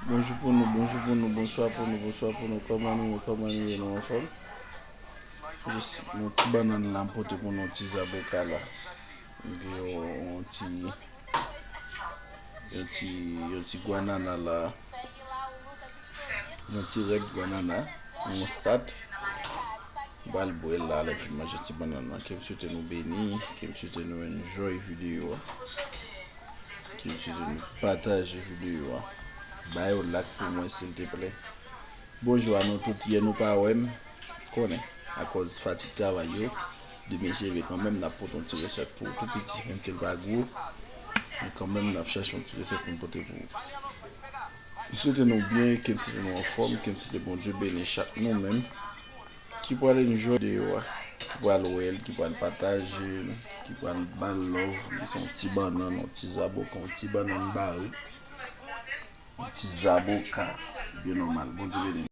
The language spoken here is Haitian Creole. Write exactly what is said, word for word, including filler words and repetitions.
Bonjou pou nou, bonjou pou nou, bonswa pou nou, bonswa pou nou. Kòman nou ye, kòman nou ye, nou anfòm? Jis yon ti bannann la m pote pou nou, ti zaboka la. M gen yon, yon ti, yon ti, yon ti gwanana la. Yon ti rèd gwanana, yon moustad. M pral bwè l la, lè m fin manje ti bannann nan. Ke m swete nou beni, ke m swete nou enjoy videyo a. Ke m swete nou pataje videyo a. Ba yo like pou mwen, silteplè. Bonjou a nou tout, yè nou pa wè m, konnen, akòz fatig travay yo, demen se vre kanmenm, n ap pote yon ti resèt pou ou tou piti, menm ke l pa gwo, men kanmenm n ap chache yon ti resèt pou n pote pou ou. M swete nou byen, ke m swete nou anfòm, ke m swete Bondye beni chak nou menm ki pral enjoy videyo a, ki pral wè l, ki pral pataje l, ki pral ba l love. Li se yon ti bannann, yon ti zaboka, yon ti bannann bare, yon ti zaboka, byen nòmal. Bondye beni.